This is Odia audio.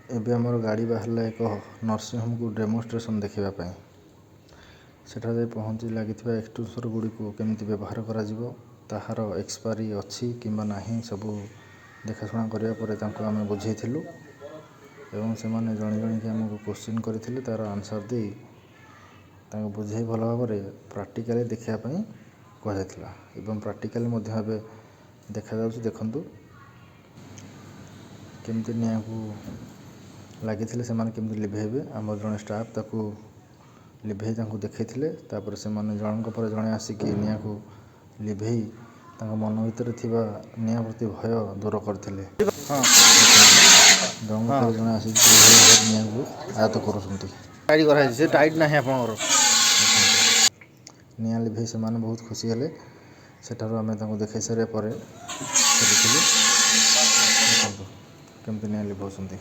ଏବେ ଆମର ଗାଡ଼ି ବାହାରିଲା ଏକ ନର୍ସିଂହୋମକୁ ଡେମୋଷ୍ଟ୍ରେସନ୍ ଦେଖିବା ପାଇଁ। ସେଠାରେ ଯାଇ ପହଞ୍ଚି ଲାଗିଥିବା ଏକ୍ସଟିଂଗୁଇସର ଗୁଡ଼ିକୁ କେମିତି ବ୍ୟବହାର କରାଯିବ, ତାହାର ଏକ୍ସପାୟରି ଅଛି କିମ୍ବା ନାହିଁ, ସବୁ ଦେଖାଶୁଣା କରିବା ପରେ ତାଙ୍କୁ ଆମେ ବୁଝେଇଥିଲୁ ଏବଂ ସେମାନେ ଜଣେ ଜଣେକି ଆମକୁ କୋଶ୍ଚିନ୍ କରିଥିଲେ। ତା'ର ଆନ୍ସର୍ ଦେଇ ତାଙ୍କୁ ବୁଝେଇ ଭଲ ଭାବରେ ପ୍ରାକ୍ଟିକାଲି ଦେଖିବା ପାଇଁ କୁହାଯାଇଥିଲା ଏବଂ ପ୍ରାକ୍ଟିକାଲି ମଧ୍ୟ ଏବେ ଦେଖାଯାଉଛି। ଦେଖନ୍ତୁ କେମିତି ନିଆଁକୁ ଲାଗିଥିଲେ ସେମାନେ କେମିତି ଲିଭେଇବେ। ଆମର ଜଣେ ଷ୍ଟାଫ୍ ତାକୁ ଲିଭେଇ ତାଙ୍କୁ ଦେଖେଇଥିଲେ। ତାପରେ ସେମାନେ ଜଣଙ୍କ ପରେ ଜଣେ ଆସିକି ନିଆଁକୁ ଲିଭେଇ ତାଙ୍କ ମନ ଭିତରେ ଥିବା ନିଆଁ ପ୍ରତି ଭୟ ଦୂର କରିଥିଲେ। ଜଣଙ୍କ ପରେ ଜଣେ ଆସିକି କିଭଳି ଭାବରେ ନିଆଁକୁ ଆୟତ୍ତ କରୁଛନ୍ତି। ଟାଇଟ୍ କରାହେଇଛି, ସେ ଟାଇଟ୍ ନାହିଁ ଆପଣଙ୍କର। ନିଆଁ ଲିଭେଇ ସେମାନେ ବହୁତ ଖୁସି ହେଲେ। ସେଠାରୁ ଆମେ ତାଙ୍କୁ ଦେଖାଇ ସାରିବା ପରେ ଫେରିଥିଲୁ। ଦେଖନ୍ତୁ କେମିତି ନିଆଁ ଲିଭାଉଛନ୍ତି।